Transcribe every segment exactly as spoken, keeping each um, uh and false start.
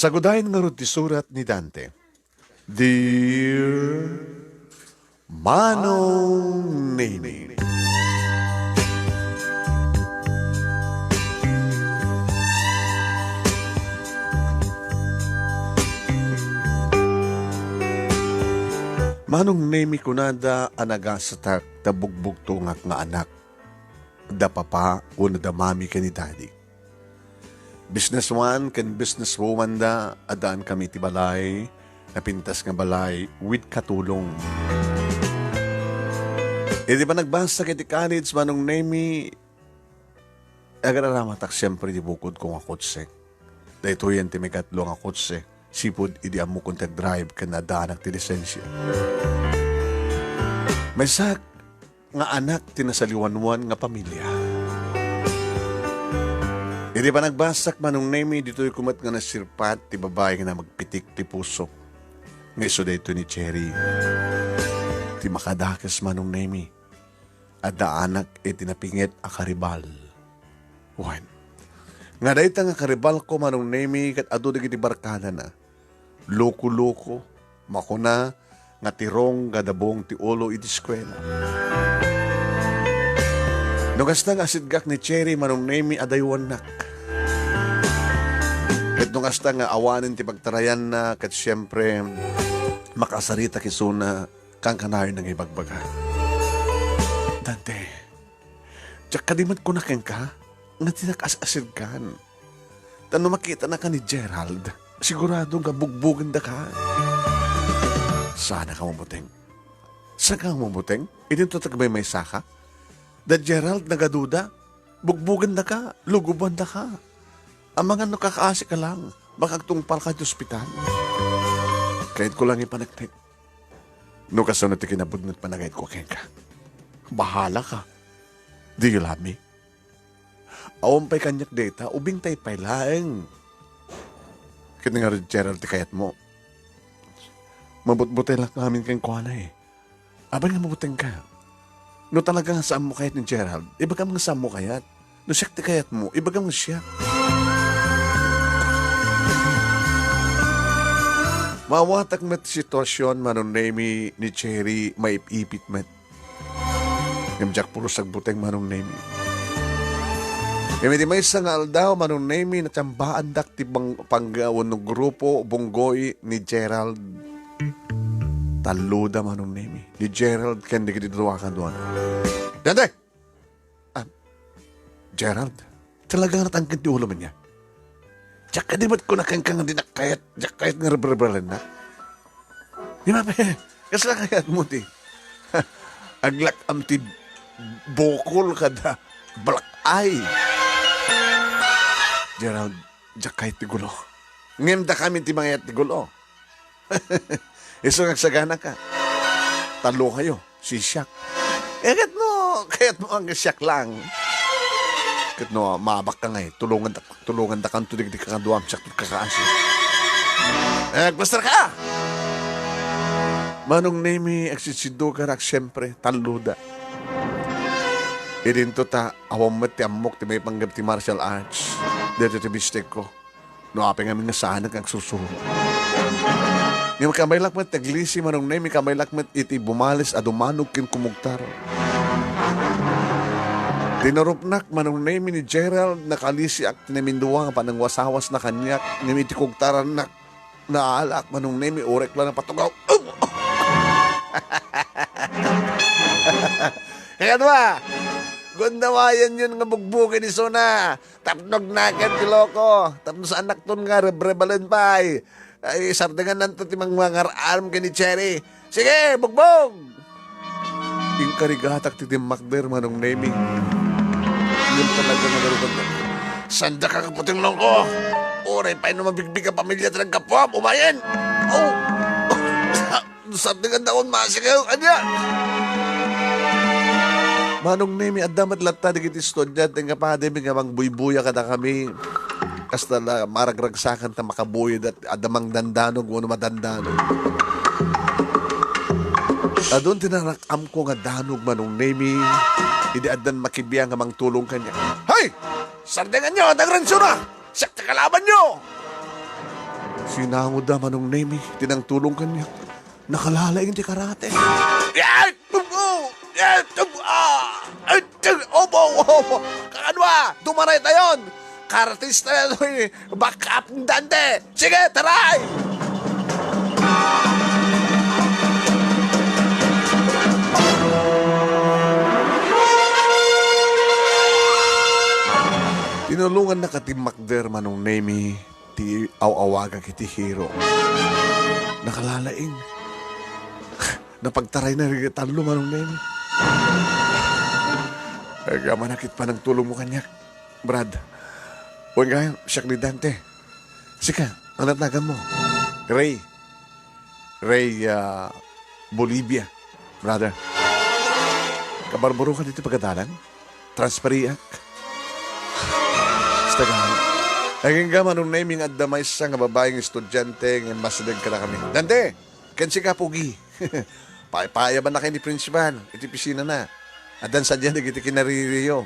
Tagudayen ngarud ti surat ni Dante. Dear Manong Nemi. Manong Nemi, kunada a nagasatak ta bugbugtongak nga anak da papa wenno da mami ken ni daddy. Businessman ken businesswoman da, addaan kami ti balay, napintas nga balay, with katulong. Idi panagbastak iti college, Manong Nemi, agararamatak siempre ti bukodko nga kotse. Daytoyen ti maikatlo nga kotse, sipud idi ammokon ti agdrive ken addaanak ti lisensia. Maysak nga anak ti nasaliwanwan nga pamilya. Idi panagbastak, Manong Nemi, ditoy ko met nga nasirpat ti babai nga namagpitik ti pusok. Nga isu daytoy ni Cherry. Ti makadakes, Manong Nemi, addaanak iti napinget a karibal. Wen, nga dayta nga karibalko, Manong Nemi, ket adu dagiti barkadana. Loko-loko, makuna nga tirong nga dabong ti ulo iti eskuela. No kasta nga asidgak ni Cherry, Manong Nemi, adaywannak. Ket no kasta nga awanen ti pagtarayanna, ket siempre, makasaritak isuna, kankanayon nga ibagbaga. Dante, diak kadi met kuna kenka, nga dinak as-asidkan. Ta no makitanaka ni Gerald, sigurado nga bugbugenda ka. Saan ka mabuteng? Saan ka mabuteng? Idinto tagmaymaysa ka? Da Gerald, nagaduda. Bugbugenda ka, lugubuanda ka. Amangan no kakaasi ka lang, makagtungpal ka iti ospital. Kayat ko lang ipaneknek. No kasano ti kinabudngot panagayat ko kenka. Bahala ka. Do you love me? Awan pay kaniak dayta, ubing tay pay laeng. Ket ngarud, Gerald, ti kayatmo. Mabutbutay lang amin kenkuana eh. Apan nga mabuteng ka. No talaga nga saanmo kayat ni Gerald, ibagam nga saanmo kayat. No siak ti kayatmo, ibagam nga siak. Maawatak met ti sitwasyon, Manong Nemi, ni Cherry, maip-ipit met. Ngem diak pulos agbuteng, Manong Nemi. Ngem iti maysa nga aldaw, Manong Nemi, natsambaandak ti bang-, pangga wenno grupo, bunggoy ni Gerald. Talloda, Manong Nemi, ni Gerald ken dagiti dua kaduana. Dante! Ah, Gerald, talaga nga natangken ti ulo men niya. Diak kadi met kuna kenka nga dinak kayat, diak kayat nga rebrebelennak. Di ba, pe? Kasla kayatmo ti aglak-am ti bukol kada black eye. Gerald, diak kayat ti gulo. Ngem dakami ti mangayat ti gulo. Isu nga agsaganaka. Tallo kayo, sisiak. Eh, ket no, kayatmo nga siak lang. Ket no, maabak ka ngay, tulongan da, tulongan da kanto digdi kakaduam, siak kakaasi. Eh, agpastar ka! Manong Nemi, agsitsido ka rak, siyempre, tallo da. Idinto ta, awan met ti ammok ti maipanggep ti martial arts. Dito ti mistek ko. No apay ngamin nga saanak nga agsursuro. Ngem kamaylak met ti aglisi, Manong Nemi, kamaylak met iti bumalis a dumanog ken kumugtar. Tinarupnak, Manong Nemi, ni Gerald, nakalisiak ti namindua nga panangwasawasna kaniak, ngem iti kugtarannak, naalaak, Manong Nemi, uray la napatugaw. Kaya ba? Gundawayan yon nga bugbugen isuna. Tapno agnakan ti loko. Tapno saannakton nga rebrebalen pay. Ay, sardengannanto ti mangmangar-am ken ni Cherry. Sige, bugbog! Inkarigatak ti dimmakder, Manong Nemi. Ngem talaga nga narugan na. Sanda ka kaputing longko! Uray pay no mabigbig a pamilya ti naggapuam, umayen! Oh! Sardenganda on, masigaw, ania? Manong Nemi, adda met latta dagiti estudiante nga padimi nga mangbuybuya kadakami. Kasta la, maragragsakan ta makabuyod, adda mangdandanog wenno madandanog. Adun ti narak-amko nga danog, Manong Nemi, idi addan makibiang nga mangtulong kaniak. Hay! Sardenganyo, adda nga rensura! Siak ti kalabanyo! Sinangudda Manong Nemi ti nangtulong kaniak. Nakalalaing ti karate. Ay! Tubo! Ay! Tubo! Ah! Ay! Tug-, obo! Obo! Kakanwa! Dumaray tayon! Kartista na ito, eh! Back up, Dante! Sige, taray! Tinulongannak a timmakder Manong Nemi ti aw-awagak iti hero. Nakalalaing. Napagtarayna dagiti tallo, Manong Nemi. Agyamanak iti panangtulongmo kaniak, Brad. Wen gayam, siak ni Dante. Sika, ano naganmo? Ray. Ray, ah, Bolivia, brother. Kabarbaroka ditoy pagadalan? Transferiak. Basta ka. Agingga, Manong Nemi, nga adda maysa nga babaeng estudiante nga masideg kadakami. Dante! Ken sika, Pogi. Paipaayabannakay ni Principal iti opisinana. Addan sadiay dagiti kinaririyo.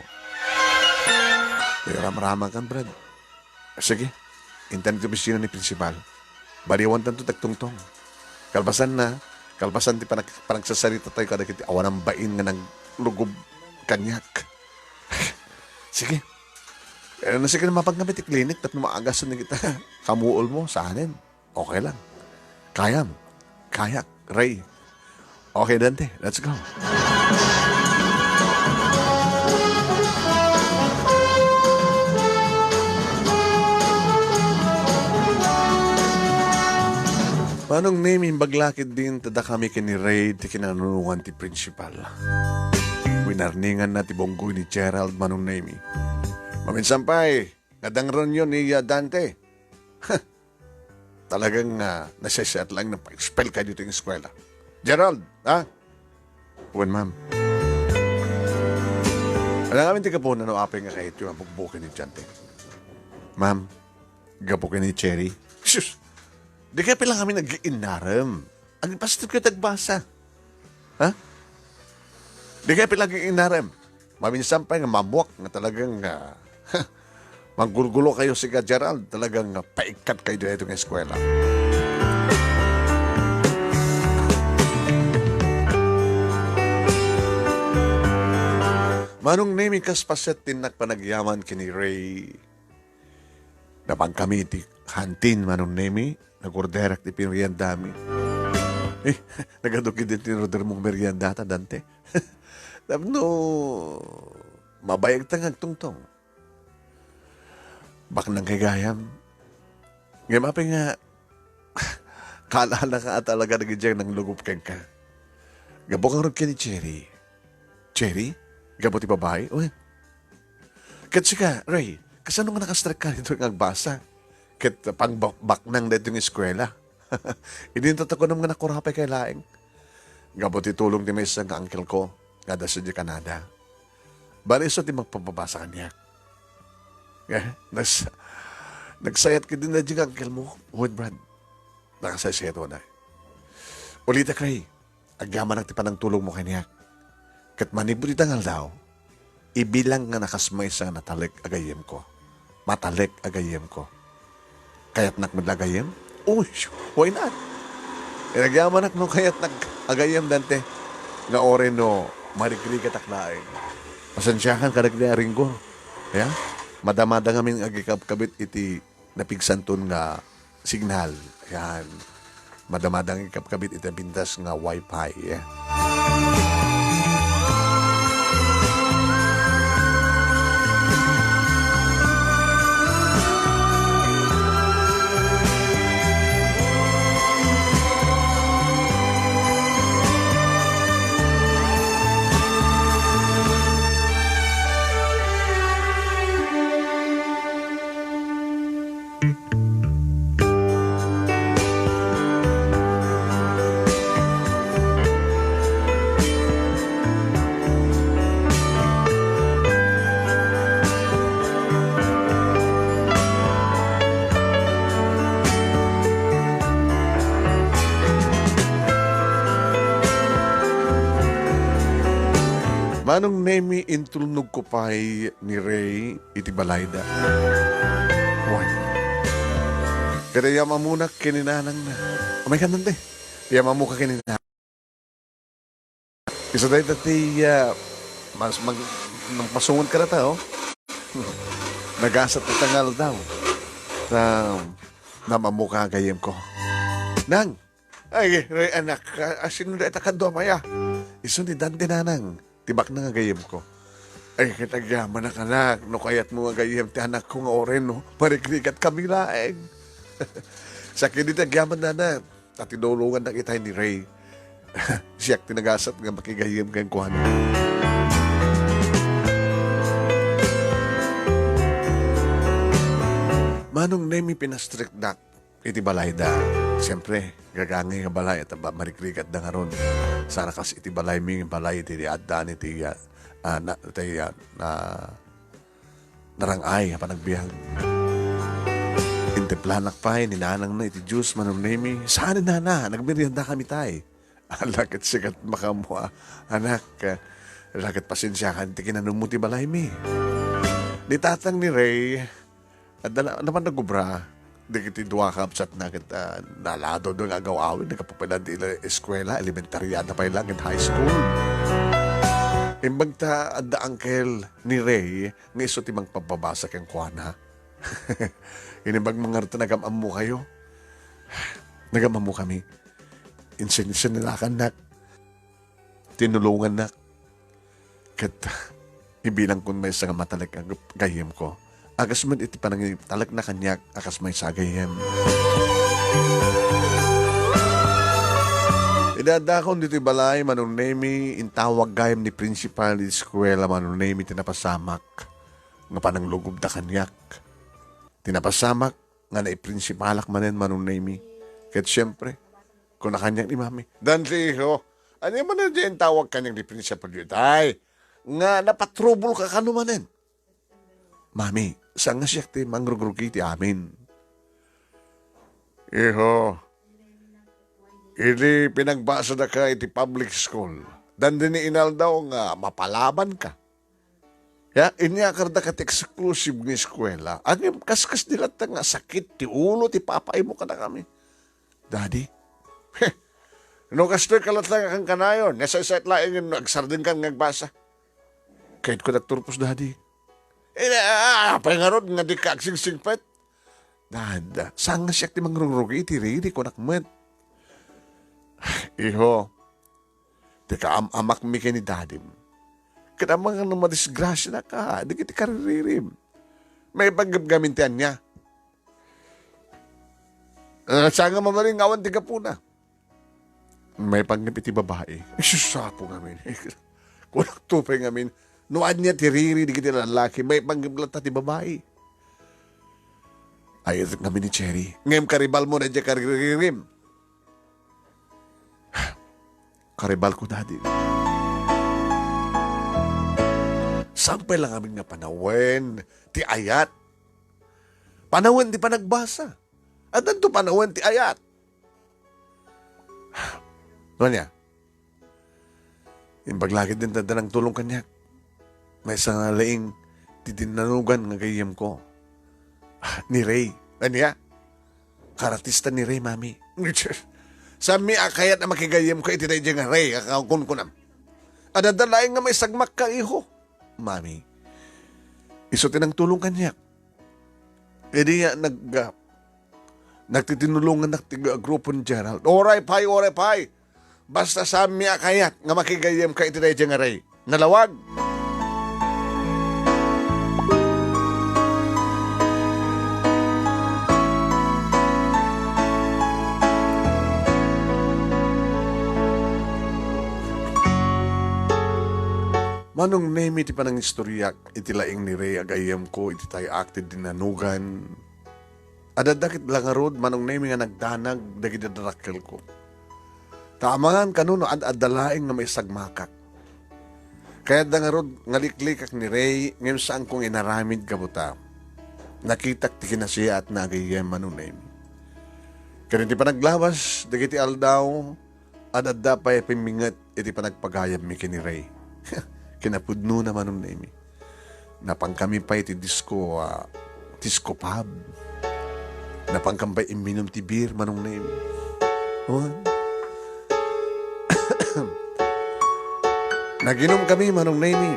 Ramramankan, Brad. Sige, intan iti opisina ni Principal. Baliwantanto ti agtungtong. Kalpasanna, kalpasan ti panag-, panagsasaritatayo kadagiti awan a bain nga nanglugob kaniak. Sige. Eh, no, sige, mapagkami ti klinik tapno maagasen dagiti kamuolmo, saanen. Okay lang. Kayam. Kayak, Ray. Okay, Dante, let's go. Manong Nemi, imbag la ketdin ta dakami ken ni Ray ti kinanunongan ti principal. Winarninganna ti bunggoy ni Gerald, Manong Nemi. Maminsan pay, nga dangrenyo ni, ah, Dante. Talagang, ah, nasaysayaat laeng no pa-expel kayo ditoy eskwela. Gerald, ha? Wen, ma'am. Alangamin ti gapuna no apay nga kayatyo nga bukbuken ni Dante. Ma'am, gapu ken ni Cherry. Sus! Di kayo pala kami nag-iinarem. Agpastor kayo tagbasa. Ha? Di kayo pala nag-iinarem. Maminsan pay nga mabuak nga talagang, ah, manggulgulo kayo, sika Gerald, talagang, ah, paikkat kayo dito nga eskwela. Manong Nemi, kas paset ti innak panagyaman ken ni Ray. Napangkami iti kantin, Manong Nemi, nag-orderak ti meriendami. Eh, nagadu ketdin ti order mo nga meriendata, Dante. Tapno mabayagta nga agtungtong. Baknang kay gayam. Ngem apay nga, kaalala ka a talaga dagiti nanglugop kenka. Gapu ngarud ken ni Cherry. Cherry? Gapu ti babai? Wen. Ket sika, Ray, kasano nga nakastrek ka dito nga agbasa? Ket pangbaknang dito nga eskwela. Idinto ta kunem nga nakurapay kay laeng. Gapu ti tulong ti maysa nga uncle ko, nga adda sadiay Canada. Bale, isu ti magpapabasa kaniak. Eh, nas-, nagsayat ketdin daydi nga uncle mo. Wen, Brad. Nakasaysayat unay. Ulitek, Ray. Agyamanak ti panangtulongmo kaniak. Ket manipud ita nga aldaw, ibilang nga nakasmaysa nga natalek a gayyemko. Matalek a gayyemko. Kayatnak met la a gayyem? Uy, why not? Inagyamanak no kayatnak a gayyem, Dante, nga uray no marigrigatak laeng. Pasensiakan kadagiti a ringgor. Ya? Madamada ngamin agikabkabit iti napigsanton nga signal. Yan. Madamadang ikabkabit iti pintas nga wifi. Manong Nemi, intulnogko pay ni Ray iti balayda. Wen. Pero iyam-ammonak ken ni nanangna. Umay ka, Dante. Iyam-ammoka ken ni nanang. Isu dayta ti, ah, mas mag-, nangpasungot kadata, oh. Nagasat dayta nga aldaw. Ta, iyam-ammoka, gayyemko. Nang! Ay, Ray, anak, a-, asino dayta kaduam aya? Isu ni Dante, nanang. Ti baknang nga gayyemko. Ay, ket agyamanak, anak, no kayatmo nga gayyem ti anakko nga uray no, marigrigatkami laeng. Sakit iti agyaman, nana, ta tinulongannak itay ni Ray. Siak ti nagasat nga makigayyem kenkuana. Manong Nemi, pinastrikdak iti balayda. Siempre, gagangay nga balay, at ba, marigrigatda ngarud. Saan a kas iti balaymi, balay iti addaan iti, ah, ah, na, iti, ah, na, narang-ay a panagbiag. Intemplanak pay ni nanangna iti Dios, Manong Nemi. Saan, nana, nagmeriendakami tay. Ala ket sika met ammo, anak. Ala ket pasensiakan ti kinanammo ti balaymi. Ni tatang ni Ray, adda la-, napan nagobra. Dagiti dua a kabsatna ket, ah, nalado nga agaw-awid, naggapu pay la ti ila eskuela, elementarya na pay la ket high school. Imbag ta adda uncle ni Ray nga isu ti mangpabbabasa kenkuana. Inimbag man ngarud ta nagam-ammokami. Nagam-ammokami. Insin-, insinalakannak. Tinulongannak. Ket ibilangkon maysa nga matalek a gayyemko. A kas met iti panangitalekna kaniak a kas maysa a gayyem. Idi addakon ditoy balay, Manong Nemi, intawag gayam ni principal iti eskuela, Manong Nemi, ti napasamak nga pananglugobda kaniak. Ti napasamak nga naiprinsipalak manen, Manong Nemi. Ket siempre, kuna kaniak ni Mami, "Dante, iho, ania manen ti intawag kaniak ni principal ditoy? Nga napatrubol ka kano manen?" "Mami, saan nga siak ti mangrugrugi iti amin?" "Iho, idi pinagbasadaka iti public school, dandani inaldaw nga mapalabanka. Ya, inyakardaka ti exclusive nga eskuela. Ngem kaskasdi latta nga sakit ti ulo ti papaimo kadakami." "Daddy, heh, no kastoy ka latta nga kankanayon, nasaysayat laeng no agsardengkan nga agbasa." "Kayatko ti agturpos, Daddy." "Eh, ah, apay ngarud nga dika agsigsigpet?" "Dad, saan nga siak ti mangrugrugi iti riri, kunak met." "Iho, ti kaam-amakmi ken ni dadim. Ket amangan no madisgrasianaka dagiti kariririm. Maipanggep ngamin ti ania?" "Ah, saan nga mamaringawan ti gapuna?" "Maipanggep iti babai." Isu, sapo ngamin. Kunakto pay ngamin, no ania ti riri dagiti lalaki, maipanggep latta ti babai. Ay, ngamin ni Cherry. Ngem karibalmo daydiay kariririm. Karibalko, Daddy. Saan pay la ngamin nga panawen ti ayat? Panawen ti panagbasa. Addanto panawen ti ayat. Ania? Imbag la ketdin ti adda nangtulong kaniak. Maysa nga laing ti dinnanugan nga gayyemko. Ah, ni Ray. Ania? Karatista ni Ray, Mami. Saanmi a kayat a makigayyemka iti daydiay nga Ray a kunkunam. Adda laeng nga maisagmakka, iho. Mami, isu ti nangtulong kaniak. Idi, ah, nag-, ah, nagtitinulongannak ti, ah, grupo ni Gerald. Uray pay, uray pay. Basta saanmi a kayat nga makigayyemka iti daydiay nga Ray. Nalawag. Manong Nemi ti panangistoriak iti laing ni Ray a gayyemko iti tay-ak ti dinnanugan. Adda ket la ngarud, Manong Nemi, nga nagdanag dagiti darakkelko. Ta amangan kano no ad-adda laeng nga maisagmakak. Kayatda ngarud nga liklikak ni Ray, ngem saanko nga inaramid gapu ta nakitak ti kinasiyaatna a gayyem, Manong Nemi. Ken iti panaglabas dagiti aldaw, ad-adda pay pimminget iti panagpagayammi ken ni Ray. Kinapudnona, Manong Nemi. Napankami pay iti disco, ah, disco pub. Napankam pay imminum ti beer, Manong Nemi? Wen. Naginumkami, Manong Nemi.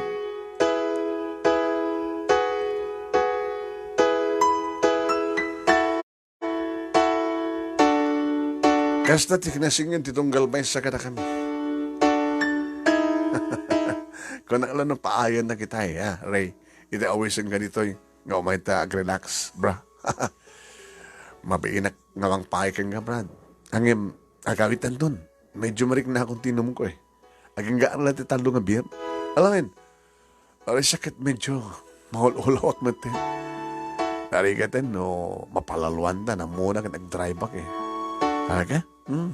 Kasta ti kinasinged ti tunggal maysa kadakami. Kunak la no paayanna kitay, a, Ray. Iti awisenka ditoy, nga umayta agrelax, bra. Mabiinak nga mangpaay kenka, Brad. Ngem, agawitanton. Medyo mariknakon ti inumko, e. Aginggaan la ti tallo nga beer. Alangen, aray, sakit, medyo mahul-ulawak met, e. Narigaten no mapalaluanta, ammona ket agdriveak, e. Aga? Hmm.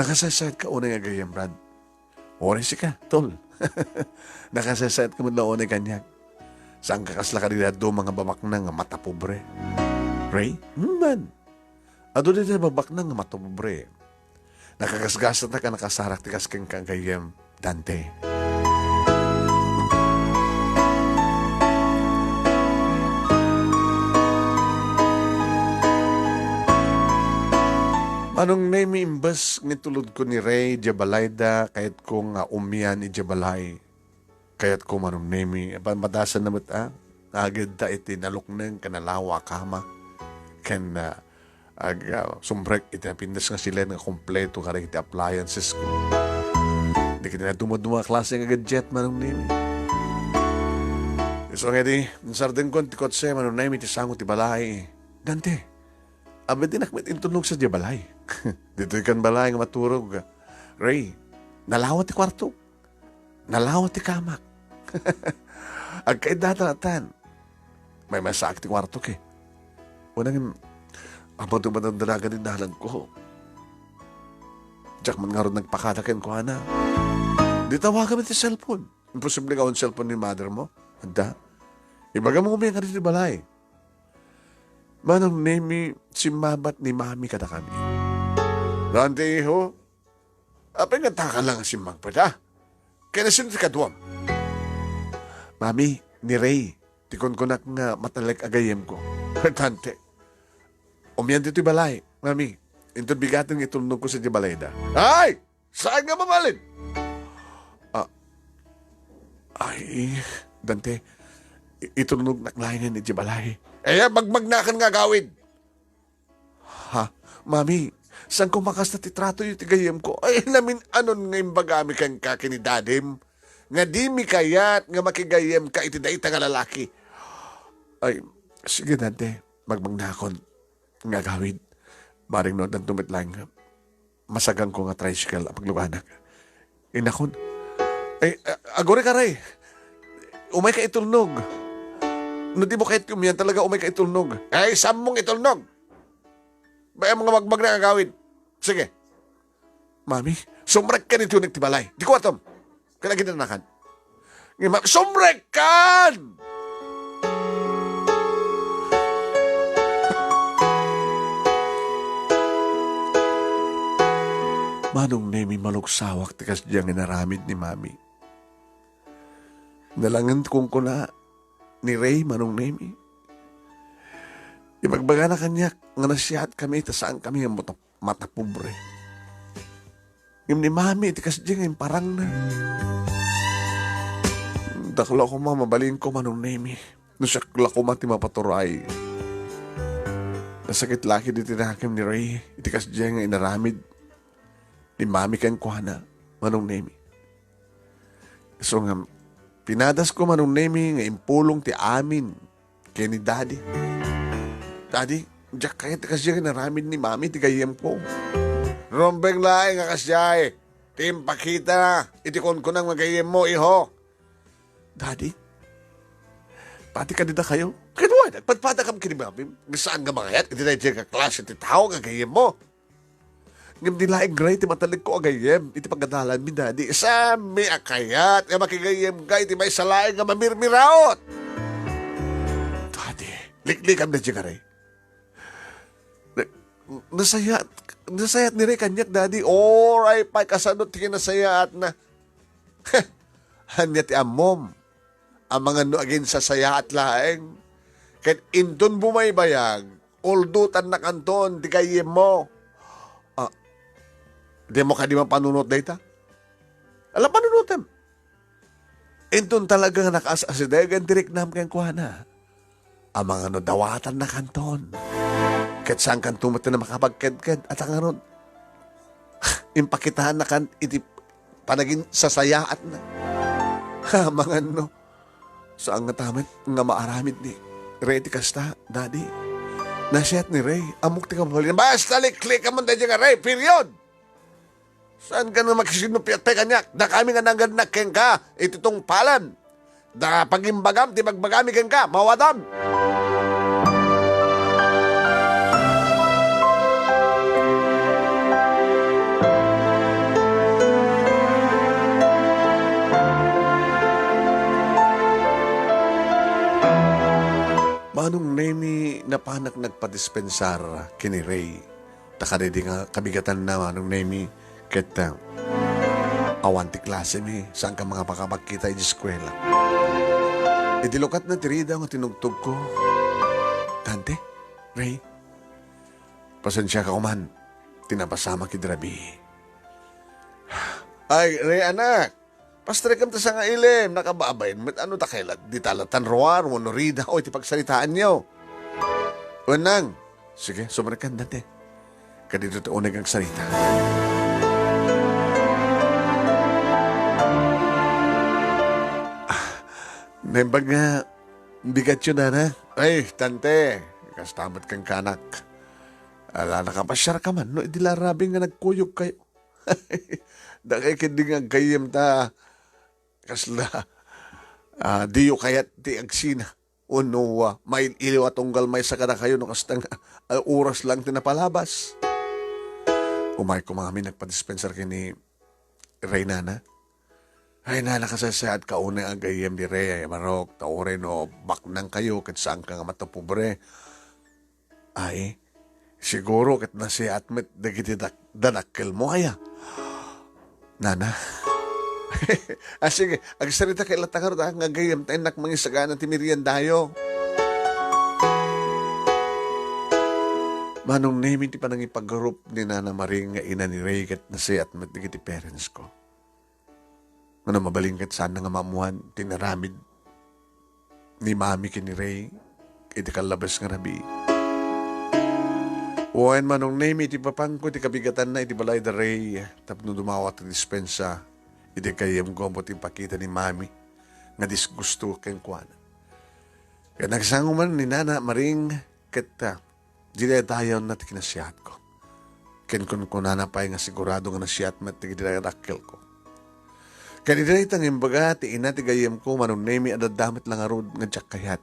Nakasaysayat ka unay nga gayyem, Brad. Uray sika, tol. Nakasaysayat ka met la unay kaniak. Saan ka kasla kadi dadduma nga babaknang nga matapobre? Ray? Hmm, man. Adu dayta babaknang nga matapobre. Nakagasgasatak a nakasarak ti kas kenka a gayyem, Dante. Manong Nemi, imbes nga itulodko ni Ray idiay balayda, kayatko nga umian idiay balay. Kayatko, Manong Nemi, pa-, padasanna met, a, agedta iti nalukneng ken nalawa a kama, ken, a, ag-, a, sumrek iti napintas nga silen nga kompleto kadagiti appliancesko. Dagiti nadumaduma a klase nga gadget, Manong Nemi. Isu nga idi, insardengkon ti kotse, Manong Nemi, iti sango ti balay. Dante, abidinak met intulnog sadiay balay. Ditoykan balay nga maturog. Ray, nalawa ti kuartok. Nalawa ti kamak. Agkaiddatan, atan. Maymaysaak ti kuartok, e. Unay ngem, ammom ti madandanagan ti nalagko. Diak man ngarud nagpakada kenkuana. Di tawagam iti cellphone. Imposible nga awan cellphone ni mothermo. Adda. Ibagam nga umian ka ditoy balay. Manong Nemi, simmabat ni Mami kadakami. Dante, iho, apay nga taka la nga simmangpet, a? Ken sino ti kaduam? Mami, ni Ray, ti kunkunak nga matalek a gayyemko. Dante, umian ditoy balay, Mami. Inton bigaten nga itulnogko sadiay balayda. Ay! Saan nga mabalin? A, ay, Dante, i-, itulnognak laengen idiay balay. E, magmagnakan nga agawid. Ha? Mami, saanko makasta ti tratoyo iti gayyemko? Ay, namin-anon nga imbagami kenka ken ni Dadim nga dimi kayat nga makigayyemka iti dayta nga lalaki. Ay, sige, Dante, magmagnakon nga agawid. Bareng no addanto met laeng masaganko nga tricycle a pagluganak. Inakon. Ay, a-, agurayka, Ray. Umayka itulnog. No dimo kayat ti umian talaga, umayka itulnog. Ay, saanmong itulnog? Bay-am nga magmagna nga agawid. Sige. Mami, sumrekkan iti unik ti balay. Di kuartom. Ken aginanakan. Ngem, sumrekkan! Manong Nemi, malugsawak ti kasdiay nga inaramid ni Mami. Nalangen ti kunkuna ni Ray, Manong Nemi. Ibagbagana kaniak nga nasiatkami ta saankami nga mata-, matapobre. Ngem ni Mami iti kasdiay nga imparangna. Dakkel la koma mabalinko, Manong Nemi, no siak la koma ti mapaturay. Nasakit la ketdi ti nakem ni Ray iti kasdiay nga inaramid ni Mami kenkuana, Manong Nemi. Isu nga, pinadasko, Manong Nemi, nga impulong ti amin ken ni Daddy. Daddy, diak kayat ti kasdiay nga inaramid ni Mami ti gayyemko. Rumbeng laeng a kasdiay ti impakita iti kunkunam nga gayyemmo, iho. Daddy, pati kadi dakayo? Ket wen, nagpadpadakam ken ni Mami nga saan nga mangayat iti daydiay nga klase ti tao nga gayyemmo. Ngem di laeng Ray ti matalekko a gayyem iti pagadalanmi, Daddy. Saanmi a kayat nga makigayyemka iti maysa laeng nga mamirmiraot. Daddy, liklikam daydiay, Ray. Na-, nasayaat, nasayaat ni Ray kaniak, Daddy. Uray pay kasano ti kinasayaatna. Ania ti ammom? Amangan no aginsasayaat laeng. Ket inton bumaybayag, Uldotannakanton ti gayyemmo. Ah, dimo kadi mapanunot dayta? Ala, panunotem. Inton talaga nga nakaas-asidegen ti riknam kenkuana, amangan no dawatannakanton. Ket saankanto met ti makapagkedked a ta ngarud, impakitaannakan iti panagin sasayaatna. Amangan no, saan ngata met nga maaramid ni Rey ti kasta, Daddy. Nasiat ni Rey, ammok ti kababalin. Basta liklikamon daydi nga Rey, period! Saanka nga makisinupiat pay kaniak? Dakami nga nangadnak kenka iti tungpalan. Da pagimbagam ti bagbagami kenka, mawadam! Manong Nemi, napanak nagpadispensar ken ni Rey. Ta kadaydi nga kabigatanna, Manong Nemi, ket, ah, awan ti klasemi, saanka nga makapagkita iti eskuela. Idi lukatna ti ridaw nga tinugtogko, Dante, Rey, pasensiaka koman, ti napasamak idi rabii. Ay, Rey, anak, Pastrekam ta sangailim, nakababain met a no ta kayat dita la tan ruar wenno ridaw iti pagsaritaanyo. Wenno, sige, sumrekkan, Dante. Kadito ti uneg agsarita. Ah, naimbag nga bigatyo, nana. Ay, Dante, kasta met kenka, anak. Ala, nakapasiarka man no idi la rabii nga nagkuyogkayo. Dakay ketdi nga aggayyem ta kasla, ah, diyo kayat ti agsina. Wenno, ah, mail-iliw a tunggal maysa kadakayo no kasta nga, ah, oras lang ti napalabas. Umayko ngamin nagpadispensar ken ni Rey, nana. Ay, nana, kasaysayaat ka unay agayyem di Rey, ay, marok, ta uray no baknangkayo, ket saanka nga matapobre. Ay, siguro ket nasiat met dagiti dak-, dadakkelmo aya. Nana. Ah, sige, agsarita kay latta ngarud, ah, nga gayyem ta innak mangisagana ti meriendayo. Manong Nemi ti panangipagarup ni Nana Maring nga ina ni Rey ket nasiat met dagiti parents ko. Ngano mabalin ket saanna nga maammoan ti inaramid ni Mami ken ni Rey iti kallabes nga rabii. Wen, Manong Nemi, ti papanko ti kabigatanna iti balay da Rey tapno dumawa ti dispensa iti gayyemko, ammok ti impakita ni Mami nga disgusto kenkuana. Ket nagsango man ni Nana Maring ket, ah, dinaydayawna ti kinasiatko. Ken kunkunana pay nga sigurado nga nasiat met dagiti dakkelko. Ket iti dayta nga imbaga ti ina ti gayyemko, Manong Nemi, adda met la ngarud nga diak kayat.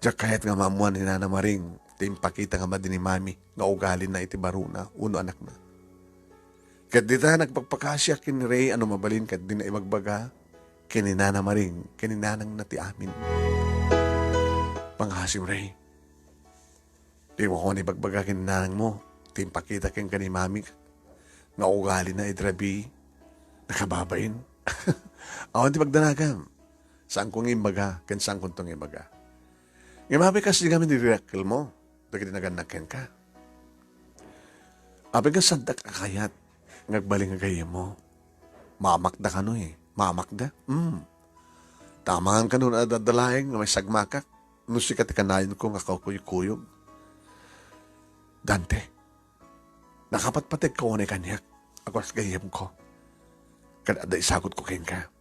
Diak kayat nga maammoan ni Nana Maring ti impakita nga madi ni Mami nga ugalina iti barona wenno anakna. Ket dita nagpakpakasiak ken ni Rey a no mabalin ket dina ibagbaga ken ni Nana Maring ken ni nanangna ti amin. Pangasim, Rey. Dimo koma ibagbaga ken ni nanangmo ti impakita kenka ni Mami nga ugalina idi rabii, nakababain. Awan ti pagdanagam. Saanko nga imbaga ken saankonto nga ibaga. Ngem apay kasdi ngamin ti dakkelmo dagiti nagannak kenka? Apay nga saandak a kayat nga agbalin nga gayyemmo? Maamakda kano, eh. Maamakda? Hmm. Ta amangan kano no adda laeng nga maisagmakak no sika ti kanayonko nga kakuykuyog. Dante, nakapatpategka unay kaniak a kas gayyemko. Ket adda isagutko kenka.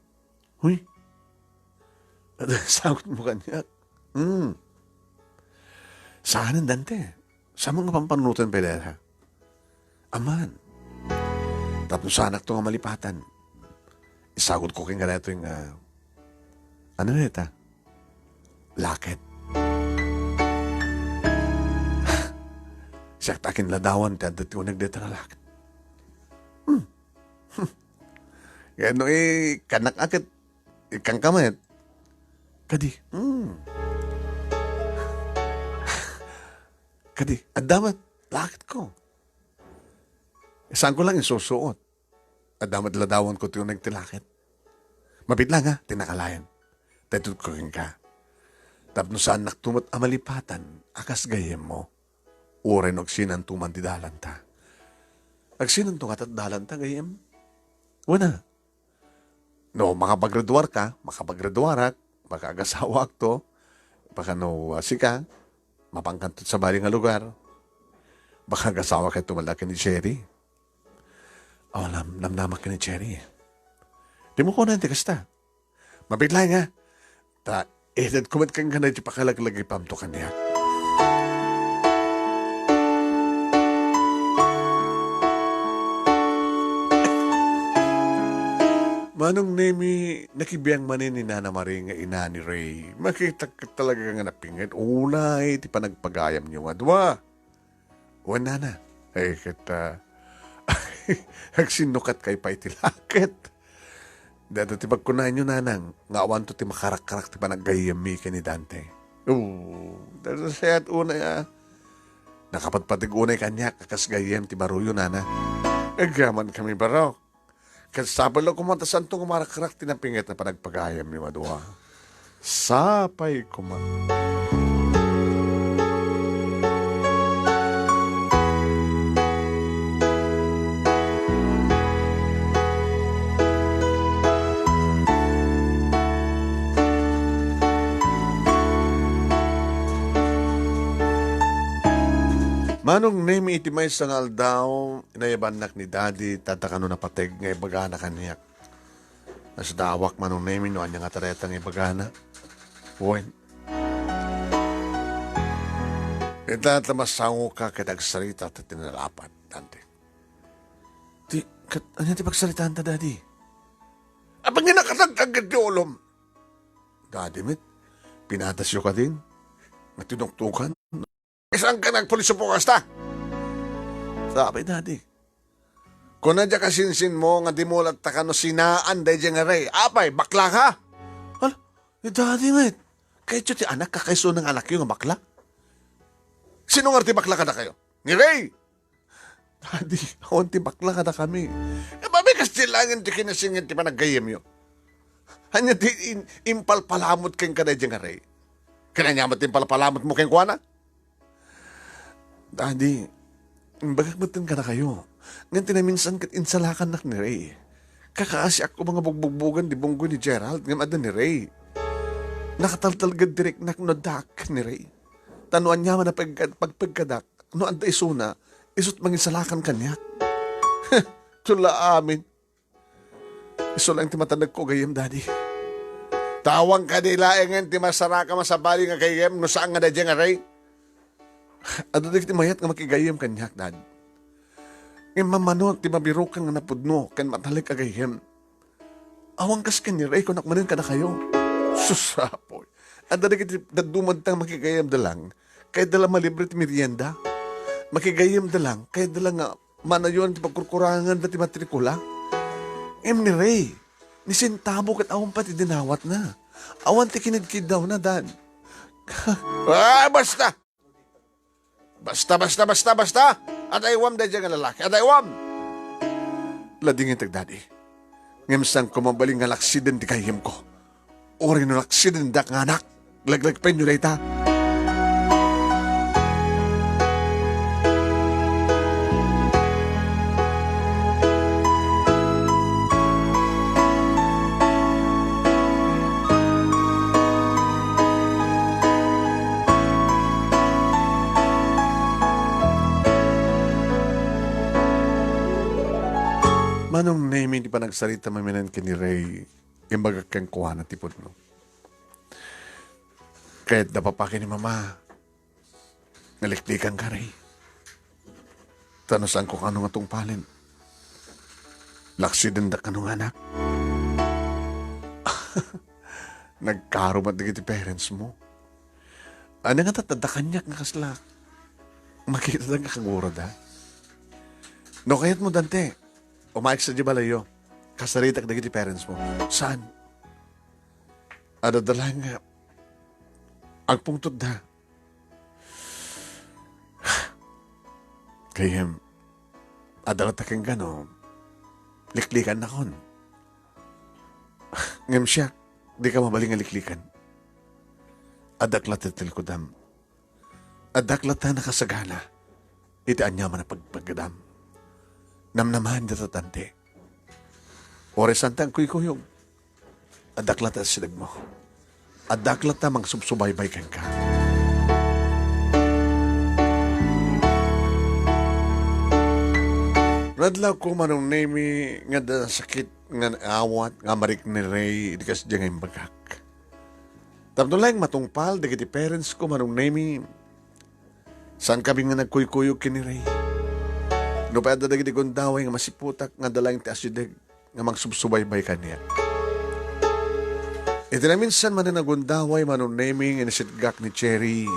Huy? Adda isagutmo kaniak? Hmm. Saanen, Dante. Saan nga pampanunoten pay dayta? Aman. Tapno saanakto nga malipatan, isagutko kenka daytoy nga, ano dayta? Laket. Siak ta akinladawan ti adda ti uneg dayta nga laket. Hmm. Ket no ikkannak a ket ikkanka met. Kadi. Hmm. Kadi, adda met laketko. Saanko lang isusuot. Adda met ladawanko ti uneg ti laket. Mabiit lang, ha, ti nakalayan. Ta itedko kenka. Tapno saannakto met a malipatan a kas gayyemmo. Uray no agsinanto man ti dalanta. Agsinanto ngata ti dalanta, gayyem? Wen a. No, makapaggraduarka, makapaggraduarak, baka agasawakto, baka no, ah, sika, mapankanto sabali nga lugar, baka agasawakto man la ken ni Cherry. Aw, nam-, namnamak ken ni Cherry. Dimo kunan ti kasta. Mabit laeng a. Ta, itedko met kenka daytoy pakalaglagipamto kaniak. Manong Nemi, nakibiang manen ni Nana Marie nga ina ni Ray. Makitak talaga nga napinget. Unay ti panagpagayamyo nga dua. Wen, Nana. Ay, ket, ah, agsinnukatkay pay ti laket. Dayta ti pagkunaenyo, Nanang, nga awanto ti makarakkarak ti panaggayyemmi ken ni Dante. Oo, dayta siak unay, ah. Nakapadpadig unay kaniak a kas gayyem ti baroyo, Nana. Agyamankami, barok. Ket sapay la koma ta saanto nga marakrak ti napinget a panagpagayamyo a dua. Sapay koma. Manong Nemi, iti maysa nga aldaw, inayabannak ni Daddy, ta, ta kano napateg nga ibagana kaniak. Nasdaawak, Manong Nemi, no ania nga tareta nga ibagana. Wen. Ita ta masangoka ket agsarita ta tinalapat, Dante. Ti, ket, ania ti pagsaritaanta, Daddy? Apay nga nakatagtag ti ulom? Daddy met, pinatasyo kadin? Nga tinuktokan? Saan ka nagpulis sa pukas ta? Sapay, Daddy. Kuna diay kasinsinmo nga dimo latta kano sinaan daydiay nga Ray. Apay, bakla ka? Hala, ni Daddy ngarud. Kayatyo ti anak, kakaisuna nga anakyo nga bakla? Sino ngarud ti bakla kadakayo? Ni Ray! Daddy, awan ti bakla kadakami. E, apay, kas ti langit ti kinasingit ti panaggayyemyo. Ania ti in-, impalpalamut kenka daydiay nga Ray? Ket ania met ti impalpalamutmo kenkuana? Daddy, imbagak metten kadakayo, ngem ti naminsan ket insalakannak ni Ray. Kakaasiak koma nga bugbugbogen ti bunggoy ni Gerald ngem adda ni Ray. Nakataltalged ti riknak no addaak ken ni Ray. Ta no aniaman a pagpegkadak, no adda isuna, isut' mangisalakan kaniak. Ito la amin. Isu laeng ti matandagko gayyem, Daddy. Ta awan kadi laengen ti masarakam a sabali nga gayyem no saan nga daydiay nga Ray. Adda dagiti mayat nga makigayyem kaniak, Dad. Ngem mamano ti mabirokan nga napudno ken matalek a gayyem. Awan kas ken ni Ray, kunak manen kadakayo. Sus, apoy. Adda dagiti dadduma dita nga makigayyemda lang, kayatda la malibre ti merienda. Makigayyemda lang, kayatda la nga manayon ti pagkurkuranganda ti matrikula. Ngem ni Ray, ni sentabo ket awan pay ti dinawatna. Awan ti kinidkiddawna, Dad. Ah, basta! Basta, basta, basta, basta! Adaywam daydiay nga lalaki, adaywam! Ladingiteg, Daddy. Ngem saanko mabalin nga laksiden ti gayyemko. Uray no laksidendak nga anak, laglagipenyo dayta. Manong Nemi, ti panagsarita manen ken ni Ray, imbagak kenkuana ti pudno. Kayatda, Papa ken ni Mama, nga liklikanka, Ray. Ta no saanko kano nga tungpalen, laksidendak kano nga anak. Nagkaro met dagiti parents mo. Ania ngata ti adda kaniak nga kasla makita nga kagurada? No kayatmo, Dante, umayka sadiay balayyo. Kasaritak dagiti parents mo. Saan? Adda laeng nga agpungtotda. Gayyem, adda latta kenka no liklikannakon. Ngem siak, dika mabalin nga liklikan. Addak latta ti likudam. Addak latta nakasagana iti aniaman a pagpagadam. Namnamaen dita, Dante. Uray saan ta agkuykuyog, addak latta asidegmo. Addak latta mangsubsubaybay kenka. Nadlawko, Manong Nemi, nga adda sakit nga naawat nga mariknirey idi kasdiay nga imbagak. Tapno laeng matungpal dagiti parents ko, Manong Nemi, saankami nga nagkuykuyog ken ni Ray. Nupay adda dagiti gundaway nga masiputak nga adda laeng ti asideg nga mangsubsubaybay kaniak. Iti naminsan manen a gundaway, Manong Nemi, nga inisitgak ni Cherry.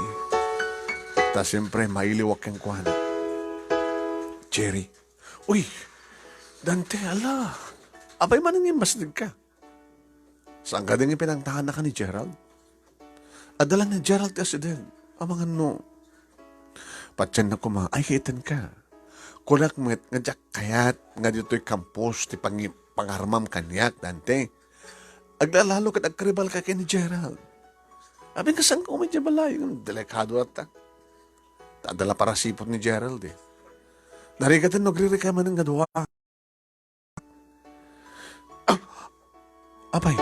Ta siempre, mailiwak kenkuana. Cherry. Uy, Dante, ala. Apay manen nga imbasdegka? Saan kadi nga pinangtaanaka ni Gerald? Adda laeng ni Gerald ti asideg. Amangan no. Patiennak koma, ay, kaitanka. Kunak met nga diak kayat nga ditoy campus ti pangi-, pangarmam kaniak, Dante. Aglalalo ket agkaribalka ken ni Gerald. Apay nga saanka umay idiay balay, delikado latta. Ta adda la parasiput ni Gerald, eh. Narigaten no agririkay manen nga dua. Ah! Apay,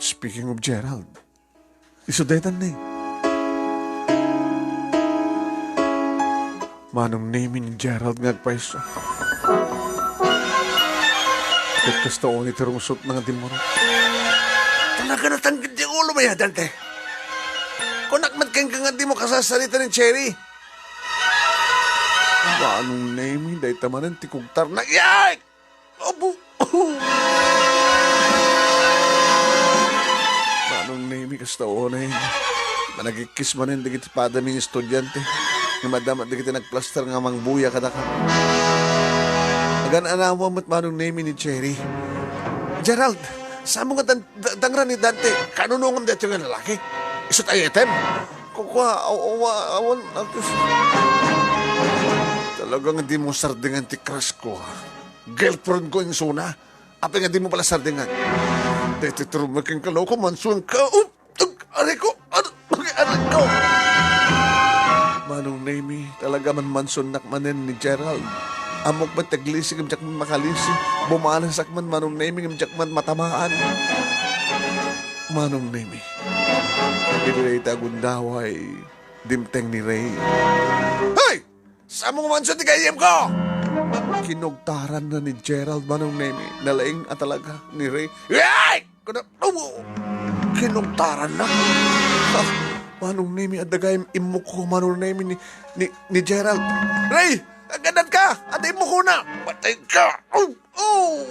speaking of Gerald, isu daytan ni Manong Nemi ni Gerald nga agpayso. Ket kasta unay ti rungsotna nga dimmurot. Talaga natangged ti ulo, Dante. Kunak met kenka nga dimo kasasarita ni Cherry. Manong Nemi, dayta manen ti kugtarna. Yay! Apo! Manong Nemi, kasta unay. Managikkis manen dagiti padami nga estudiante. Nga madama dagiti nagplaster nga mangbuya kadaka. Agan-anawa met Manong Nemi ni Cherry. Gerald, saanmo nga dan-, da-, dangra ni Dante? Kanunongam daytoy nga lalaki? Isu ti ayetem? Kukua, aw-, awa-, awan, ak-, talaga nga dimo sardingan ti crush ko, ha? Girlfriend ko insuna. Apay nga dimo pala sardingan? Daytoy ti rummuar kenka, loko, mansuenka. Up! Ug, aray ko! Ar-, aray ko! Manong Nemi, talaga man mansuennak manen ni Gerald. Ammok met ti aglisi ngem diak man makalisi. Bumanasak man, Manong Nemi, ngem diak man matamaan. Manong Nemi, idi dayta a gundaway, dimteng ni Ray. Hey! Saanmo nga mansuenko ti gayyemko? Kinugtaranna ni Gerald, Manong Nemi. Nalaing a talaga ni Ray. Ay! Kuna, awo! Kinugtaranna. Ah, Manong Nemi, adda gayam immuko, Manong Nemi, ni, ni, ni Gerald. Ray! Agganadka! Adda immukona! Patay ka! Aw! Oh!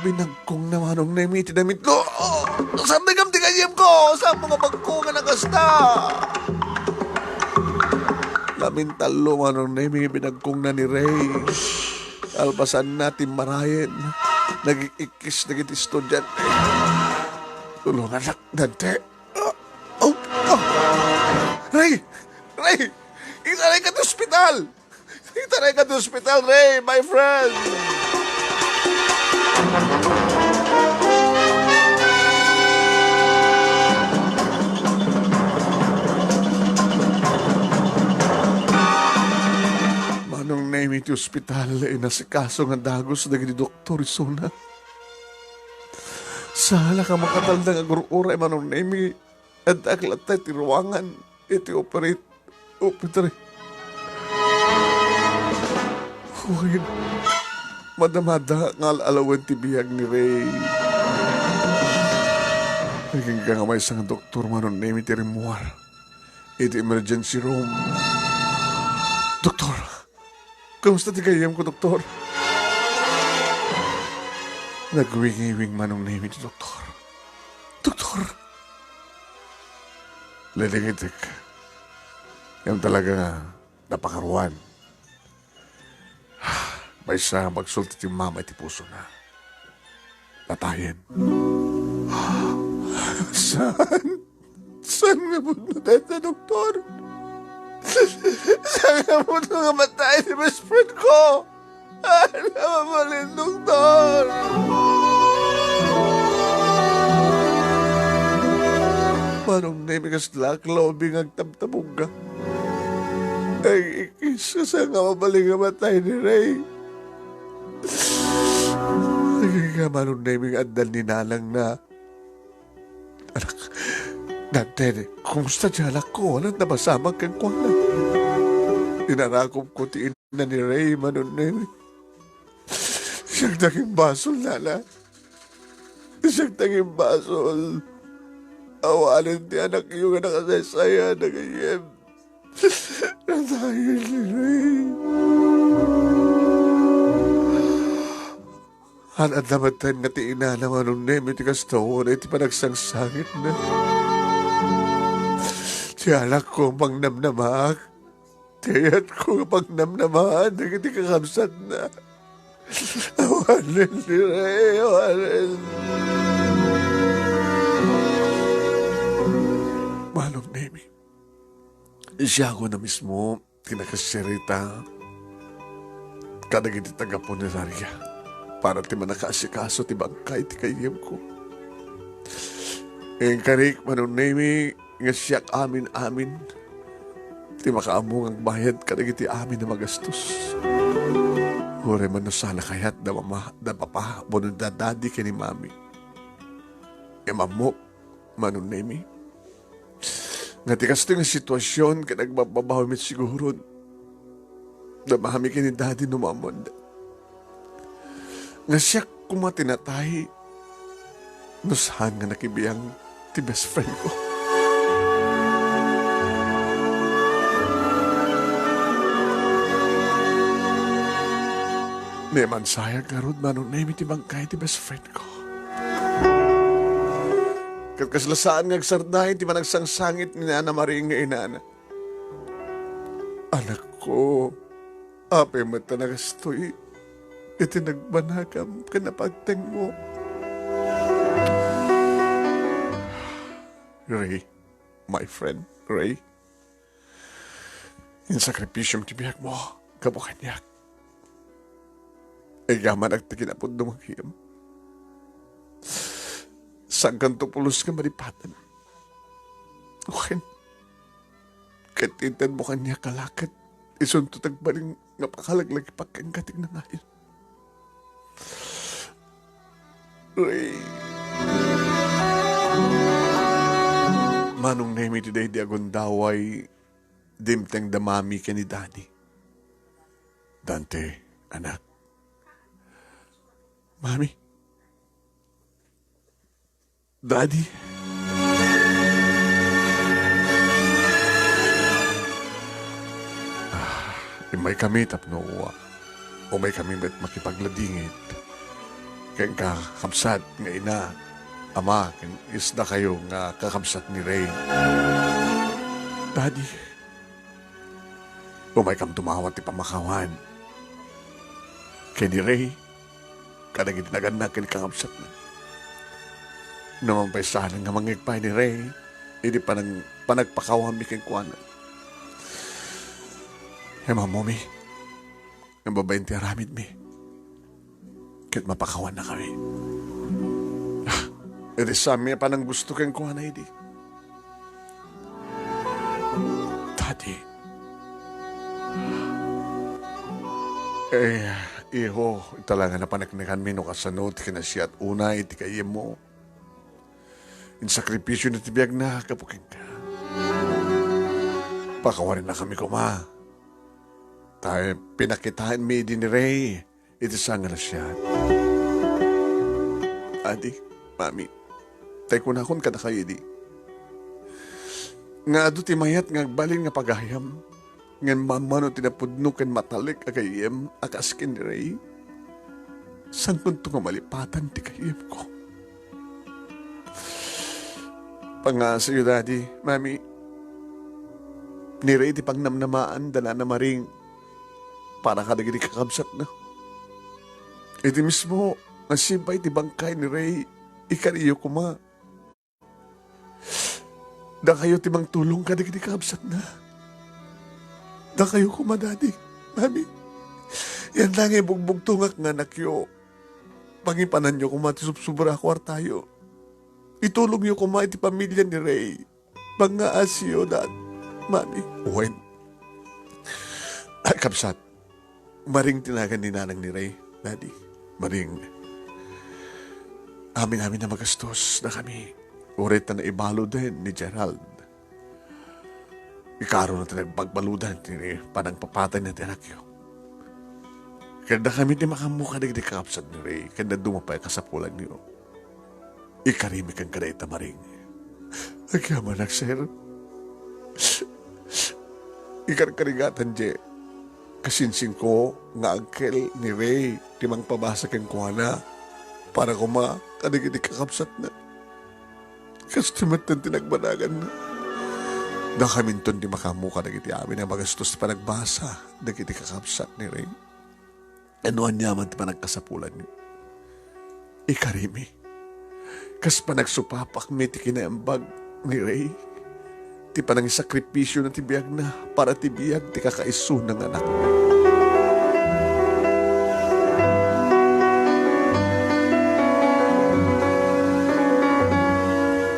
Binagkongna Manong Nemi iti damitko. Oh! Sardengam ti gayyemko! Saanmo nga bagko nga nakasta? Lamintallo Manong Nemi, binagkongna ni Ray. Alpasanna, timmarayen. Nagik-ikkis dagiti estudiante. Tulongannak, Dante. Ah, oh, ah. Ray! Ray! Itarayka ti ospital! Itarayka ti ospital, Ray, my friend! Manong Nemi ti ospital, inasikaso nga dagus dagiti doktor isuna. Saan a kamakataldang agur-uray, Manong Nemi. Addaak latta iti ruangan iti operate-, operator. Wen, madamadaak nga al-alawen ti biag ni Ray. Agingga nga maysa nga doktor, Manong Nemi, ti rimmuar iti emergency room. Doktor, kumusta ti gayyemko, doktor? Nagwingiwing Manong Nemi ti doktor. Doktor! Lilingitek. Ngem talaga nga napakaruan. Maysa a magsulti ti mama iti pusona. Natayen. Saan? Saan nga pudno dayta, doktor? Saan nga pudno nga matay ti best friend ko? Ano mabalin, doktor? Manong Nemi, kasla ak la ubing nga agtabtabugga. Ay, ikis, kasla nga mabalin nga matay ni Ray. Ay, nga Manong Nemi nga addan ni nanangna. Anak, Dante, kumusta ti anak ko? Ania ti napasamak kenkuana? Inarakop ko ti ina ni Ray, Manong Nemi. Siak ti agimbasol, nana. Siak ti agimbasol. Awanen ti anakyo nga nakasaysayan, nagayyem. Natayen ni Ray. An-adda met nga ti inana, Manong Nemi, ti kastoy iti panagsangsangitna. Ti anakko, pangnamnamaak. Kayatko nga pangnamnamaan dagiti kakabsatna. Awanen ni Ray, awanen. Manong Nemi, siak a mismo ti nakasirita kadagiti taga-punerarya para ti mannakaasikaso ti bangkay ti gayyemko. Inkarik, Manong Nemi, nga siak amin-amin ti makaammo nga agbayad kadagiti amin a magastos. Uray man no saan a kayat da mama, da papa, wenno da daddy ken ni mami. Ngem ammok, Manong Nemi, nga ti kastoy nga sitwasion ket agbabbabawi met siguro da mami ken ni daddy no maammoanda. Nga siak koma ti natay no saan nga nakibiang ti best friend ko. Ngem sayak ngarud, Manong Nemi, ti bangkay ti best friend ko. Ket kasla saan nga agsardeng ti panagsangsangit ni Nana Maring nga inana. Anakko, apay met ta nakastoy iti nagbanagam ken napagtengmo. Ray, my friend, Ray. Insakripisyom ti biagmo gapu kaniak. Igamanak ti kinapudno nga gayam. Saankanto pulos nga malipatan. Wen, ket intedmo kaniak a la ket isunto ti agbalin nga pakalaglagipak kenka ti agnanayon. Uy. Manong Nemi, ti daydi a gundaway, dimteng da mami ken ni daddy. Dante, anak. Mami. Daddy. Ah, immay kami tapno umaykami met makipagladingit ken kakabsat nga ina, ama, ken isdakayo nga kakabsat ni Ray. Daddy, umaykam tumawat ti pammakawan ken ni Ray kadagiti naganna ken kakabsatna. Naman pay saan nga mangngeg pay ni Ray iti panang-, panagpakawanmi kenkuana. Ngem ammomi nga babaen ti aramidmi ket mapakawannakami. Ah, iti saanmi a pananggusto kenkuana idi. Daddy. Eh, iho, ita la nga napaneknekanmi no kasano ti kinasiat unay ti gayyemmo. Insakripisyo na ti biagna gapu kenka. Pakawanennakami koma. Ta pinakitaenmi idi ni Ray iti saan nga nasayaat. Daddy, Mami, tay kunakon kadakayo idi nga adu ti mayat nga agbalin nga pagayam, ngem mammano ti napudno ken matalek a gayyem a kas ken ni Ray. Saankonto nga malipatan ti gayyemko. Pangngaasiyo, Daddy, Mami, ni Ray ti pangnamnamaan da Nana Maring para kadagiti kakabsatna. Iti mismo nga sipay ti bangkay ni Ray, ikariyo koma. Dakayo ti mangtulong kadagiti kakabsatna. Dakayo koma, Daddy, Mami. Yan la nga ibugbugtongak nga anakyo. Pangipananyo koma ti subsobra a kuartayo. Itulongyo koma iti pamilia ni Ray. Pangngaasim, Dad, Mami. Wen. Ay, kabsat, Maring ti nagan ni nanang ni Ray, Daddy. Maring. Amin-amin a magastos dakami. Uray ta naibaludan ni Gerald. Ikaruna ti nagbagbaludan ti panangpapatay na ti anakyo. Ket dakami ti makaammo kadagiti kakabsat ni Ray, ken dadduma pay a kasapulanyo. Ikarimi kenka dayta, Maring. Agyamanak, sir. Ikarkarigatan diay kasinsingko nga angkel ni Ray ti mangpabasa kenkuana para koma kadagiti kakabsatna. Kastoy met ti nagbanaganna. Dakaminton ti makaammo kadagiti amin a magastos ti panagbasa dagiti kakabsat ni Ray. Ken no ania man ti panagkasapulanyo, ikarimi. Kas panagsupapakmi ti kinaimbag ni Ray, ti panangisakripisiona ti biagna para ti biag ti kakaisuna nga anakna.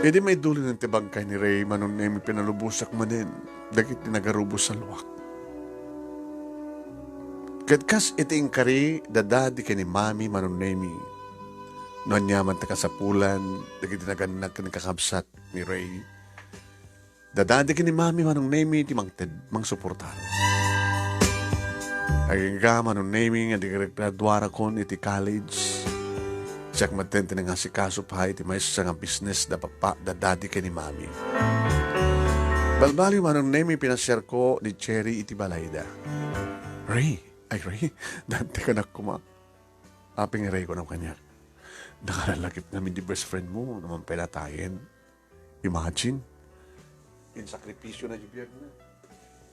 Idi maidulinen ti bangkay ni Ray, Manong Nemi, pinalubosak manen dagiti nagarubos a luak. Ket kas iti inkari da Daddy ken ni Mami, Manong Nemi, no ania man ti kasapulan dagiti nagannak ken kakabsat ni Ray, da Daddy ken ni Mami, Manong Nemi, ti mangted, mangsuportar. Agingga, Manong Nemi, nga di graduarakon iti college. Siak met ti nangasikaso pay iti maysa nga business da papa, da Daddy ken ni Mami. Balbaliw, Manong Nemi, pinasiarko ni Cherry iti balayda. Ray, ay, Ray, Dante, kanak koma. Apay nga Ray, kunam kaniak, nakalalakip ngamin ti best friend mo, no man pay natayen. Imagine, insakripisyo na ti biag na.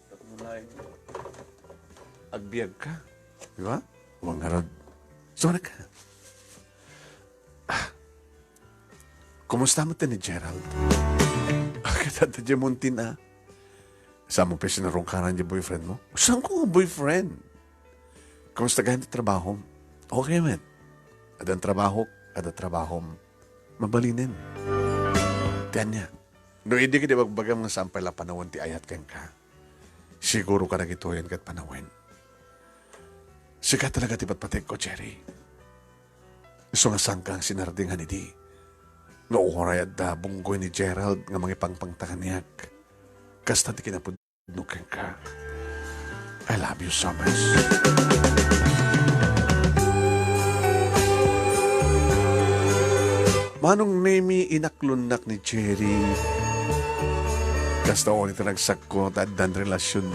Tapno na yun. Agbiag ka. Di ba? Huwag nga rod. Sumara ka. Ah. Kumusta met ni Gerald? Kita ta di muntin, ah. Saan mo pa sinarungkaran di boyfriend mo? Saan ko nga boyfriend? Kumusta gayam ti trabaho? Okay met. Adda trabaho, adda trabaho. Mabalinen. Ti ania, no idi ket ibagbagam nga saan pay la panawen ti ayat kenka, siguro kadagitoyen ket panawen. Sika talaga ti patpategko, Cherry. Isu nga saanka nga sinardingan idi nga uray adda bunggoy ni Gerald nga mangipangpangta kaniak. Kasta ti kinapud- no kenka. I love you so much. Manong Nemi, inaklonnak ni Cherry. Kasta wen iti ragsakko ta addan relasion.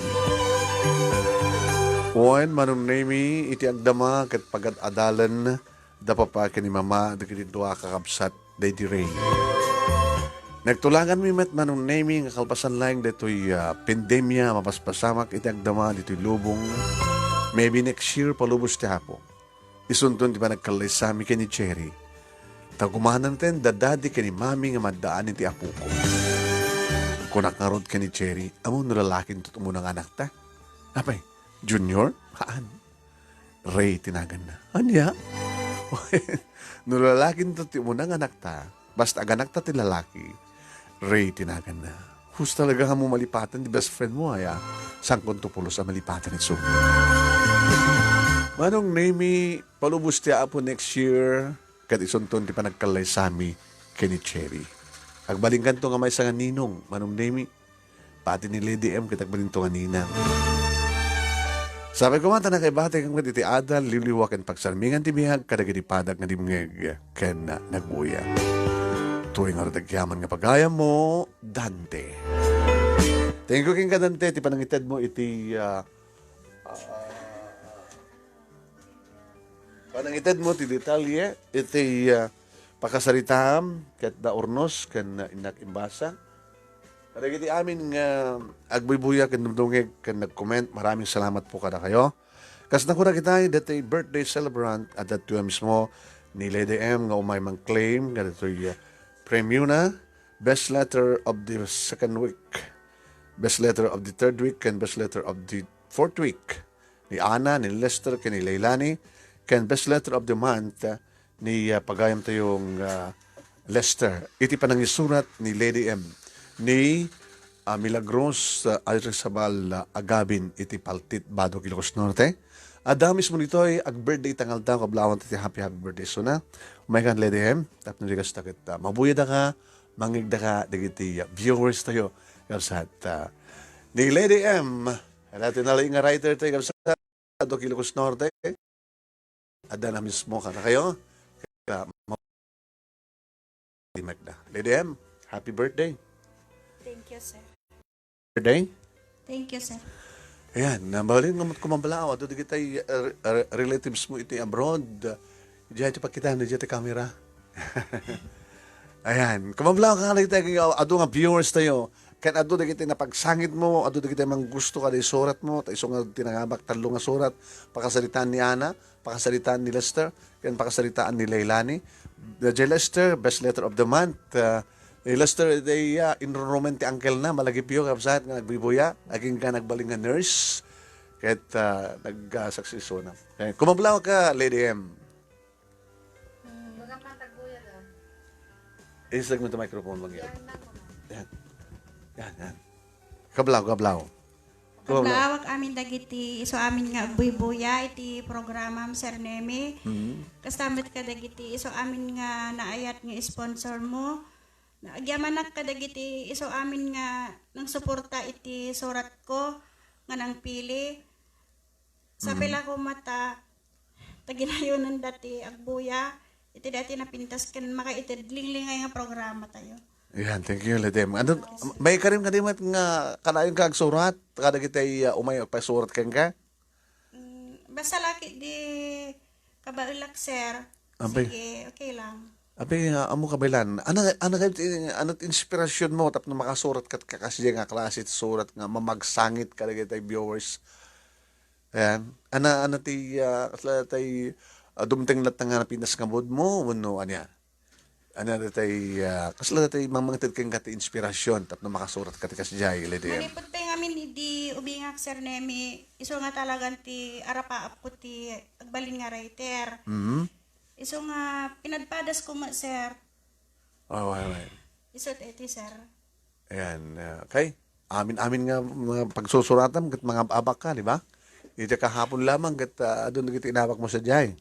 Wen, Manong Nemi, iti agdama ket pagad-adalan da papa ken ni mama dagiti dua a kakabsat daydi Ray. Nagtulaganmi met, Manong Nemi, nga kalpasan laeng daytoy, ah, pandemia, mapaspasamak iti agdama ditoy lubong. Maybe next year, palubos ti Apo. Isunton ti panagkallaysami ken ni Cherry. Ta kumananten da Daddy ken ni Mami nga maddaan iti apoko. Kunak ngarud ken ni Cherry, ammom no lalakinto ti umuna nga anakta? Apay, Junior? Haan. Ray ti naganna. Ania? No lalakinto ti umuna nga anakta, basta aganakta ti lalaki, Ray ti naganna. Who's talaga nga mo malipatan ti best friend mo, aya? Saankonto pulos a malipatan isu. Manong Nemi, palubos ti Apo next year, ket isunton ti panagkallaysami ken ni Cherry. Agbalinkanto nga maysa nga ninong, Manong Nemi, pati ni Lady M ket agbalinto nga ninang. Sapay koma ta nakaibati ket iti adal, liwliwa ken pagsarmingan ti biag kadagiti padak nga dimngeg ken naguyat. Tuy ngarud agyaman nga pagayam mo, Dante. Thank you kenka, Dante, ti panangited mo iti, ah, ah, Panangited mo ti detalye iti, ah, pakasaritaam ket da Urnos ken, ah, innak Imbasa. Kadagiti amin nga agbuybuya ken dumdumngeg ken nag-comment, maraming salamat po kadakayo. Kas nakunak itay, dati birthday celebrant, adda tuya mismo ni Lady M nga umay mang-claim nga datoy, ah, premio na, best letter of the second week, best letter of the third week, ken best letter of the fourth week ni Ana, ni Lester, ken ni Leilani, ken best letter of the month, ah, ni, ah, pagayamtayong, ah, Lester. Iti panangisurat ni Lady M. ni, ah, Milagros, ah, Arizabal, ah, Agabin iti Paltit, Badok, Ilocos Norte. Adda mismo ditoy ag-birthday ita nga aldaw, kablawan ti happy, happy birthday isuna. Umay kan, Lady M, tapno di kasta ket, ah, mabuyadaka, mangngegdaka dagiti, ah, viewers tayo. Kabsat, ah, ni Lady M, dati nalaing nga writer tayo, kabsat, Badok, Ilocos Norte. Adda na mismo kadakayo. Kaya, ma-, di Magda. Lady M, happy birthday. Thank you, sir. Birthday? Thank you, sir. Ayan, nabalin nga mat kumabalaw, ato di kita, uh, uh, relatives mo iti abroad. Diyan iti pakita na, diyan ti camera. Ayan, kumabalaw ka na ita, adu nga viewers tayo. Ken adu dagiti napagsangit mo, adu dagiti manggusto kada isurat mo, ta isu nga tinangabak tallo nga surat, pakasaritaan ni Ana, pakasaritaan ni Lester, ken pakasaritaan ni Leilani. Jay Lester, best letter of the month. Ah, ni Lester, day, ah, inrurumen ti uncle na, malagipyo, kabsat, nga nagbibuya, agingga nagbalin nga nurse, ket, ah, nag, ah, success na. Eh, kumablaw ka, Lady M. Isag mo ito microphone, Bangyo. Yan. Yan, yan. Kablaw, kablaw. Kablaw. Kablaawak amin dagiti isu amin nga agbuybuya iti programam, Sir Nemi. Mhm. Kasta met kadagiti isu amin nga naayat nga sponsor mo. Agyamanak kadagiti isu amin nga nangsuporta iti suratko nga nangpili. Sapay la koma ta, ta ginayonenda ti agbuya iti daytoy napintas ken makaitid linglingay nga programa tayo. Ayan, thank you, Lady M. Ano, may karim ka di met nga kanayon ka agsurat? Kadagiti, ah, umay agpasurat kenka? Mm, basta laki di kabaelak, sir. Ampay. Sige, okay lang. Abi nga, ammo kabaelan. Ano, ano, ano ti inspirasyon mo tapno makasurat kat kakasdiay nga klase ti surat nga mamagsangit kadagiti viewers? Ayan. Ana, ana ti, ah, kasla tay, ah, dumteng latta nga napintas nga mood mo, wenno ania? Ana tay, ah, kasla tay mangmangted kenka ti inspirasyon tapno makasurat ka ti kasdiay, Lady M? Manipud pay ngamin idi ubingak, Sir Nemi, isu nga talagan ti arapaap ko ti agbalin nga writer. Mhm. Isu nga pinadpadas ko met, sir. Aw, aw, aw. Isu ti, ti, sir. Ayan, ah, kay amin-amin nga mga pagsusuratam ket mangab-abak ka, di ba? Iti kahapon lamang ket, ah, adun dagiti inabak mo sadiay.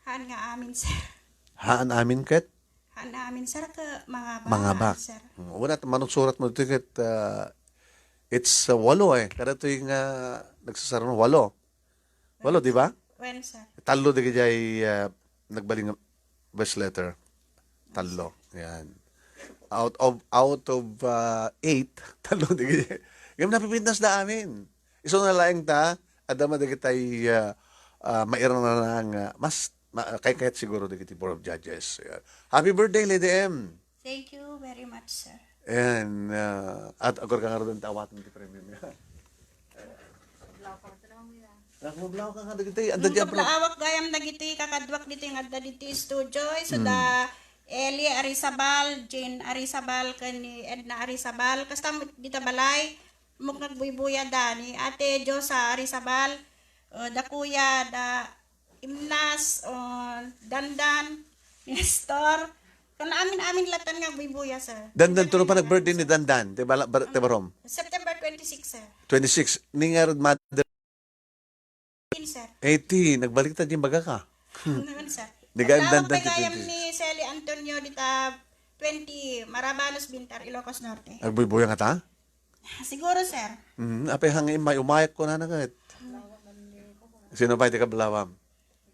Haan nga amin, sir. Haan amin ket? Haan amin, sir, ket mangabak, mangabak, sir. Hmm, una, manunsurat mo ditoy ket, ah, it's, ah, walo, eh. Kada toy nga nagsasarano, walo. Walo, di ba? Wen, sir. Tallo di kaydiay, ah, nagbalin nga best letter. Tallo. Yan. Out of, out of, ah, eight, tallo di kaydiay. Ngem napipintas da amin. Isu nga laeng ta, adda man dagitay, ah, ah, mairang nga mas ma-, kay, kayat siguro dagiti board of judges. Yan. Happy birthday, Lady M. Thank you very much, sir. And, ah, at agor ka nga rin ti awaten ti premium niya. Nakablaw ka nga dagiti, anda di abroad. Kablaawak gayam dagiti kakaduak diti nga adda diti studio. Isu da Eli Arizabal, Jane Arizabal, ken ni Edna Arizabal. Kasta met dita balay, muknag buybuya da ni Ate Josa Arizabal, uh, da Kuya, da Imnas, o Dandan, Nestor. Kan amin-amin latan nga buybuya, sir. Dandan, tuno pa nag-birthday ni Dandan, ti bala-, bar-, ti barom? September twenty-six, sir. Twenty-six. Ni nga red mother? Eighteen, sir. Eighteen, nagbaliktad yung baga ka. Naman, sir. Ni Dandan, pagayam twenty-six. Ni Sally Antonio dita twenty, Marabanos, Bintar, Ilocos Norte. Agbuybuya nga ta? Siguro, sir. Mm, apay hangin may umayak ko na nagat. Sino pa iti kablawam?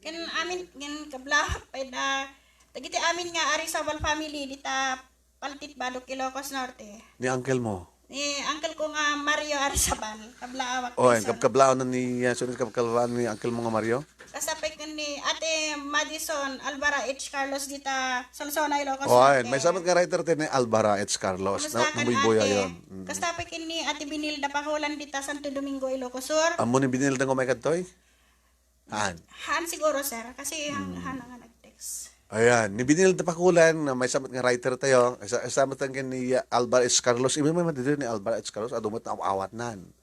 Ken amin, ken kablawak pay da, dagiti amin nga Arizabal family, dita Paltit, Badok, Ilocos Norte. Ni uncle mo? Ni uncle ko nga Mario Arizabal, kablawak. Oh, kab-, kablawak na ni, uh, sunod kab-, kablawak ni uncle mo nga Mario? Kasta pay ken ni Ate Madison Alvara H. Carlos dita Solsona, Ilocos Norte. Ay, may sabat nga writer ti ni Alvara H. Carlos. Kamusta na, kan nabuybuya ate? Yon. Mm. Kasta pay ken ni Ate Binilda Pakulan dita Santo Domingo, Ilocos Sur. Amo ni Binilda nga may kadtoy? Haan. Haan siguro, sir. Kasi han-, haan nga nag-text. Ayan. Ni Binilda Pakulan, na may sabat nga writer tayo. Isa, isa met ken ni Alvara H. Carlos. Iba may matidir ni Alvara H. Carlos. Adu met awawat nan.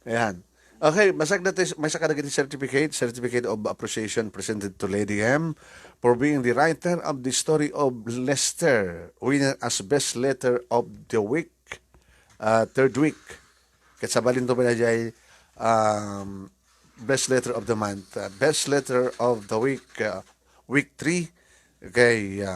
Ayan. Okay, masagda ti, may saka dagiti certificate, certificate of appreciation presented to Lady M for being the writer of the story of Lester, winner as best letter of the week. ah, third week. Ket sabalinto pay daydiay, um, best letter of the month, ah, best letter of the week, ah, week three. Okay, ah,